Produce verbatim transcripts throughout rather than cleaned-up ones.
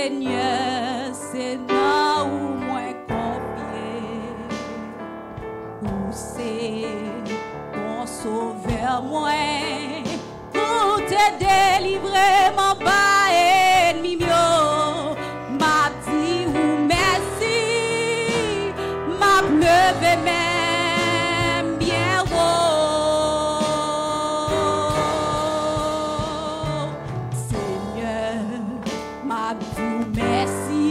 Senyè, se nan ou mwen konfye. Ou se bon sovè mwen. Ou te delivre m anba ènmi m yo. M ap di ou mèsi. M ap leve men m byen wo. Senyè, m ap di w mèsi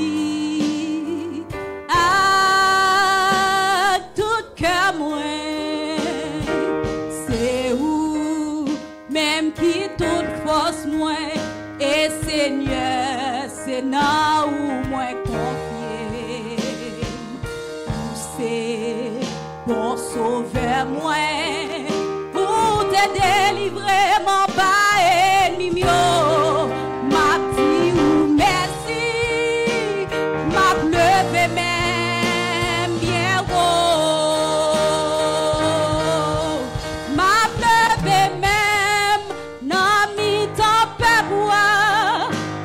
ak tout kè mwen. Se ou menm ki tout fòs mwen, e Senyè, se nan ou mwen konfye m. Ou se bon sovè mwen, ou te delivre m anba ènmi m yo. M ap di ou mèsi, m ap leve men m byen wo. M ap leve men m nan mitan pèp ou a.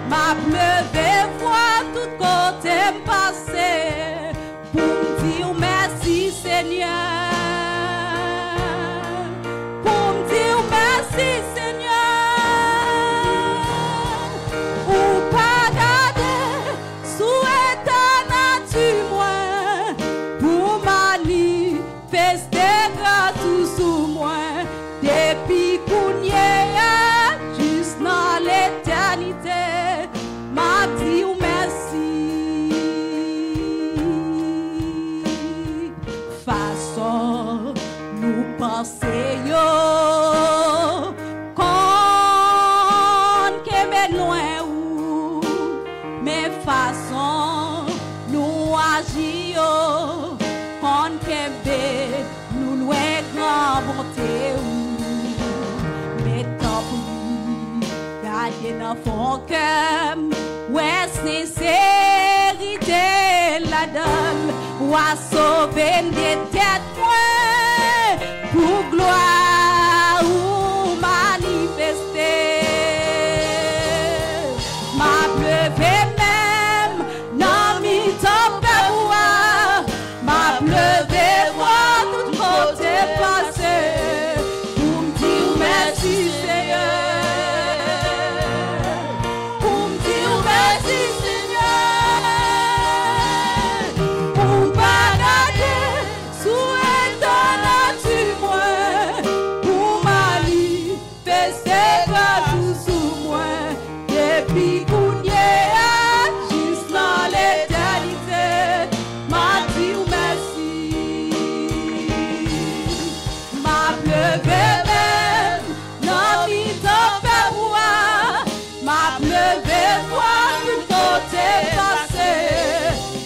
M ap leve vwa tout kote m pase. Pou m di w mèsi, Senyè. Pou m di w mèsi, Senyè. Ou pa gade sou eta nati mwen pou manifeste gras ou sou mwen. Depi kounye a jis nan letènite, m ap di w mèsi. Fason nou panse yo konn kenbe lwen ou, men fason nou aji yo konn kenbe nou lwen gran bonte ou. Men tanpri, gade nan fon kè m, wè senserite ladan l. W a sove m de tèt mwen, pou glwa ou manifeste. M ap leve men m nan mitan pèp ou a. M ap leve vwa tout kote pase, pou m di w mèsi, Senyè. Pou m di w mèsi, Senyè. Ou pa gade sou eta nati mwen pou mani feste gras ou sou mwen. Depi kounye a jis nan letènite, m ap di w mèsi. M ap leve men m nan mitan pèp ou a. M ap leve vwa tout kote pase,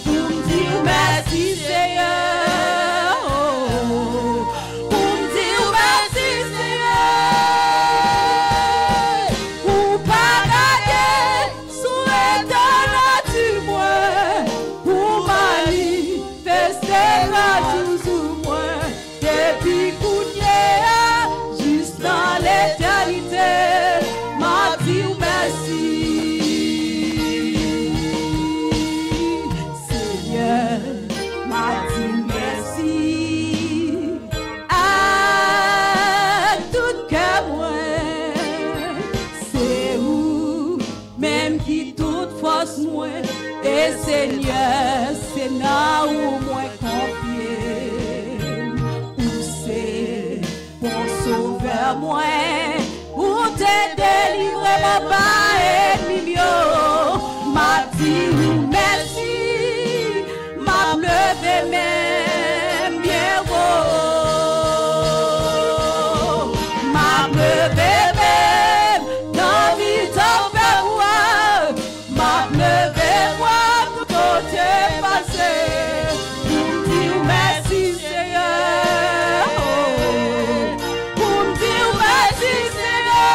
pou m di w mèsi, Senyè. Oh, pou m di w mèsi, Senyè. Ou pa gade sou eta nati mwen pou manifeste gras ou sou mwen. Depi kounye a jis nan letènite, m ap di w mèsi. Senyè, m ap di w mèsi ak tout kè mwen. Se ou menm ki tout fòs mwen, e Senyè, se nan ou mwen konfye m. Ou se bon sovè mwen, ou te delivre m anba ènmi m yo. M ap di ou mèsi, m ap leve men m byen wo. M ap leve men m nan mitan pèp ou a. M ap leve vwa m tout kote pase, pou m di w mèsi, Senyè. Oh, pou m di w mèsi, Senyè.